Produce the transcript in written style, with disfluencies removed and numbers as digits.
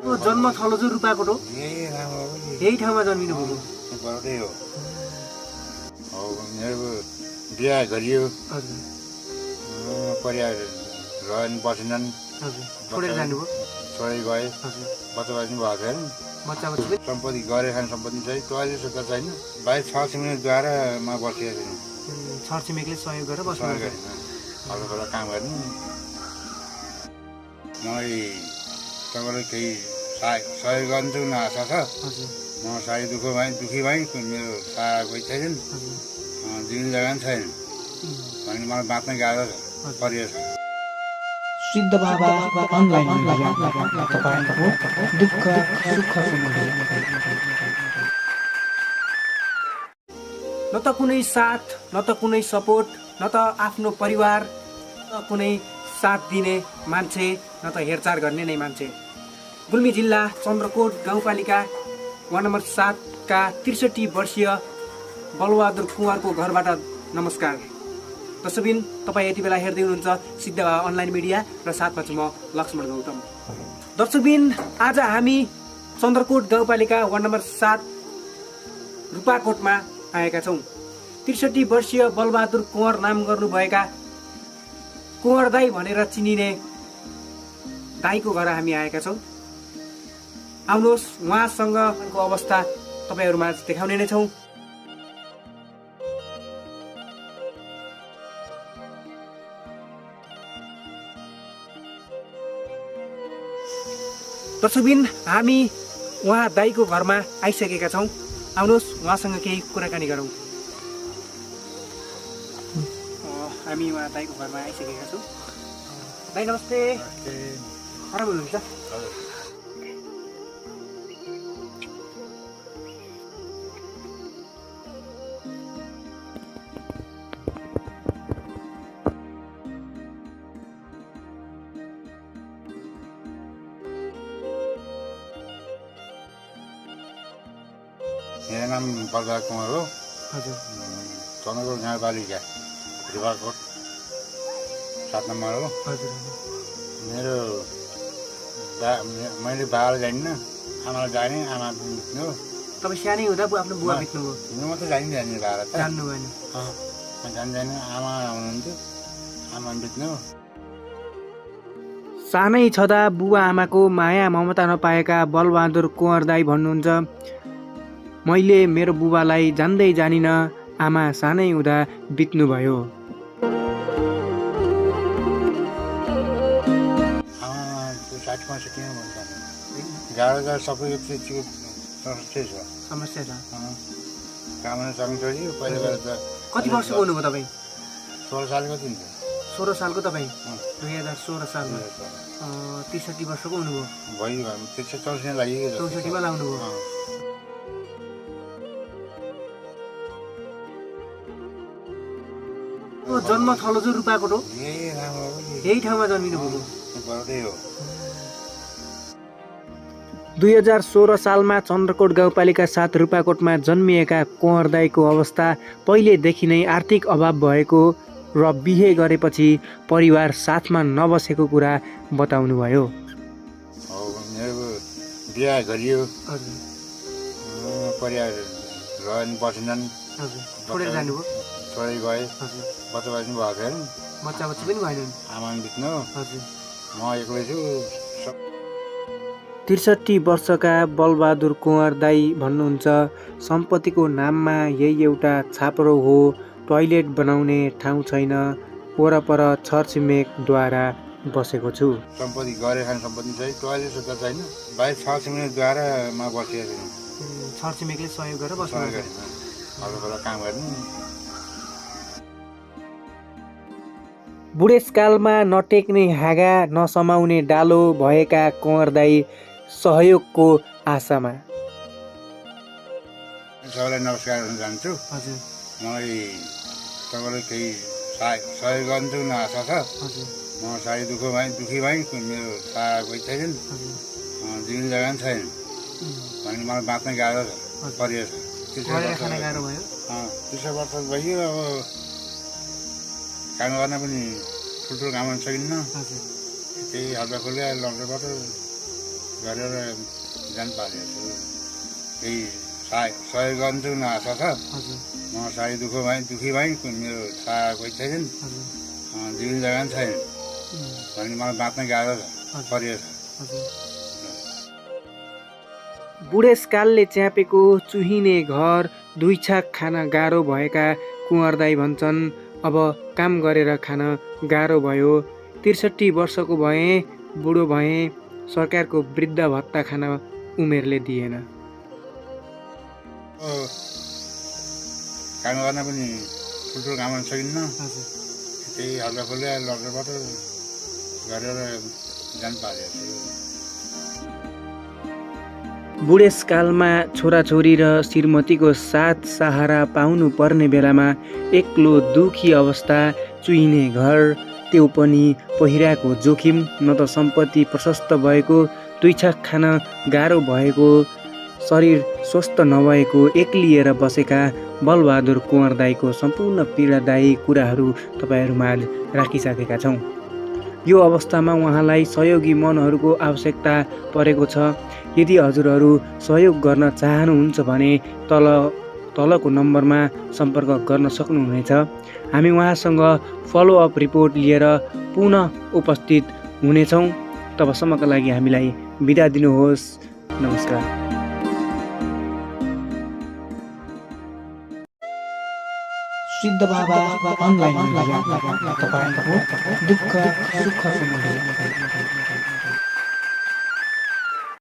जन्म थलो चाहिँ रूपाकोट हो। यही ठाउँमा जन्मिनु भयो। हो मेरो बिहा गरियो। हजुर परिवार रहेन बसेनन्। हजुर छोडेर जानुभयो। छोडेर गए। हजुर बच्चा बच्चा भएको छैन। बच्चा बच्ची सम्पत्ति गरे खाने सम्पत्ति चाहिँ टोयलेट सुत्ता छैन। बाहिर छरछिमेकीद्वारा म बसिएको छु। छरछिमेकीले सहयोग गरेर बस्नु हल्का काम गर्नु। मलाई तपाईँलाई केही सहयोग गर्नु चाहिँ आशा छ। म साह्रै दुखी भएँ मेरो सारा कोही छैन। जिउने जग्गा पनि छैन भने मलाई बाँच्न गाह्रो छ परिवेश। सिद्ध बाबा अनलाइन मिडिया तपाईको दुःख सुखको मूल्य। न त कुनै साथ, न त कुनै सपोर्ट, न त आफ्नो परिवार, न कुनै साथ दिने मान्छे, न त हेरचाह गर्ने नै मान्छे। गुल्मी जिल्ला चन्द्रकोट गाउँपालिका वार्ड नम्बर 7 का 63 वर्षीय बलबहादुर कुँवरको घरबाट नमस्कार। दर्शकबिन तपाईँ यति बेला हेर्दै हुनुहुन्छ सिद्ध बाबा अनलाइन मिडिया र साथमा छु म लक्ष्मण गौतम। दर्शकबिन आज हामी चन्द्रकोट गाउँपालिका वार्ड नम्बर 7 रूपाकोटमा आएका छौँ। 63 वर्षीय बलबहादुर कुँवर नाम गर्नुभएका कुँवर दाई भनेर चिनिने दाईको घर हामी आएका छौँ। आउनुहोस् उहाँसँगको अवस्था तपाईँहरूमा देखाउने नै छौँ। दर्शकबिन हामी उहाँ दाईको घरमा आइसकेका छौँ। आउनुहोस् उहाँसँग केही कुराकानी गरौँ। हामी उहाँ दाईको घरमा आइसकेका छौँ। दाई नमस्ते। आराम हुनुहुन्छ? मेरो नाम बलबहादुर कुँवर हो। हजुर चन्द्रकोट गाउँपालिका रूपाकोट 7 नम्बर हो। हजुर मेरो मैले बाबालाई जानिनँ, आमालाई जाने। आमा बित्नु हो। तपाईँ सानै हुँदा आफ्नो बुवा बित्नुभयो? म त जानिँदैन बाबालाई त। जान्नु भएन? म जान्दैन। आमा हुनुहुन्थ्यो, आमा बित्नु। सानै छँदा बुवा आमाको माया ममता नपाएका बलबहादुर कुँवर दाई भन्नुहुन्छ, मैले मेरो बुबालाई जान्दै जानिनँ, आमा सानै हुँदा बित्नुभयो। गाह्रो सबैको समस्या छ। काम सक्नु छोड्यो। पहिला गएर त कति वर्षको हुनुभयो तपाईँ? 16 सालको थियो। 16 सालको तपाईँ? 2016 सालमा 63 वर्षको हुनुभयो? भयो 64 लागि 64मा लाउनुभयो। जन्म थलो चाहिँ रूपाकोट हो। यही ठाउँमा जन्मिनु भयो। 2016 सालमा चन्द्रकोट गाउँपालिका 7 रूपाकोटमा जन्मिएका कुँवर दाईको अवस्था पहिलेदेखि नै आर्थिक अभाव भएको र बिहे गरेपछि परिवार साथमा नबसेको कुरा बताउनुभयो। मेरो बिहा गरियो। परिवार रहेन बसेनन्। छोडेर जानुभयो। छोडेर गए। बच्चा बच्ची भएको छैन। बच्चा बच्ची पनि भएनन्। आमा बित्नु। म एक्लै छु। 63 वर्षका बलबहादुर कुँवर दाई भन्नुहुन्छ, सम्पत्तिको नाममा यही एउटा छाप्रो हो, टोयलेट बनाउने ठाउँ छैन, वरपर छरछिमेकद्वारा बसेको छु। सम्पत्ति गरे खाने सम्पत्ति चाहिँ टोयलेट सुत्ता छैन। बाहिर छरछिमेकीद्वारा म बसिएको छु। छरछिमेकीले सहयोग गरेर बस्नु हल्का काम गर्नु। बुढेसकालमा नटेक्ने हाँगा नसमाउने डालो भएका कुँवर दाई सहयोगको आशामा। सबैलाई नमस्कार गर्न चाहन्छु। मलाई तपाईँलाई केही सहयोग गर्नु चाहिँ आशा छ। म साह्रै दुखी भएँ मेरो सारा कोही छैन। जिउने जग्गा पनि छैन भने मलाई बाँच्न गाह्रो छ परिवेश। 30 वर्ष भइयो। अब काम गर्न पनि ठुल्ठुलो काम गर्न सकिन्न। त्यही हल्का खुल्ला लड्दैबाट गरेर जान पारेको छु। केही सहयोग गर्नु चाहिँ आशा छ। म साह्रै दुःखी भएँ, मेरो सहायक कोही छैन, जिउने जग्गा पनि छैन भने मलाई बाँच्न गाह्रो परेको छ। बुढेसकालले च्यापेको चुहिने घर, दुई छाक खान गाह्रो भएका कुँवर दाई भन्छन् अब काम गरेर खान गाह्रो भयो। 63 वर्षको भएँ, बुढो भएँ, सरकारको वृद्ध भत्ता खान उमेरले दिएन। काम गर्न पनि ठुल्ठुलो काम गर्न सकिन्न, त्यही हल्लाफुल्ला लटरपटर गरेर जान पारेको छु। बुढेसकालमा छोराछोरी र श्रीमतीको साथ सहारा पाउनु पर्ने बेलामा एक्लो दुखी अवस्था, चुहिने घर, त्यो पनि पहिराको जोखिम, न त सम्पत्ति प्रशस्त भएको, दुई छाक खान गाह्रो भएको, शरीर स्वस्थ नभएको, एक्लिएर बसेका बलबहादुर कुँवर दाईको सम्पूर्ण पीडादायी कुराहरू तपाईँहरूमाझ राखिसकेका छौँ। यो अवस्थामा उहाँलाई सहयोगी मनहरूको आवश्यकता परेको छ। यदि हजुरहरू सहयोग गर्न चाहनुहुन्छ भने तलको नम्बरमा सम्पर्क गर्न सक्नुहुनेछ। हामी उहाँसँग फलोअप रिपोर्ट लिएर पुनः उपस्थित हुनेछौँ। तबसम्मका लागि हामीलाई बिदा दिनुहोस्। नमस्कार। सिद्ध बाबा अनलाइन तपाईँको दुःख सुख सुन्नु।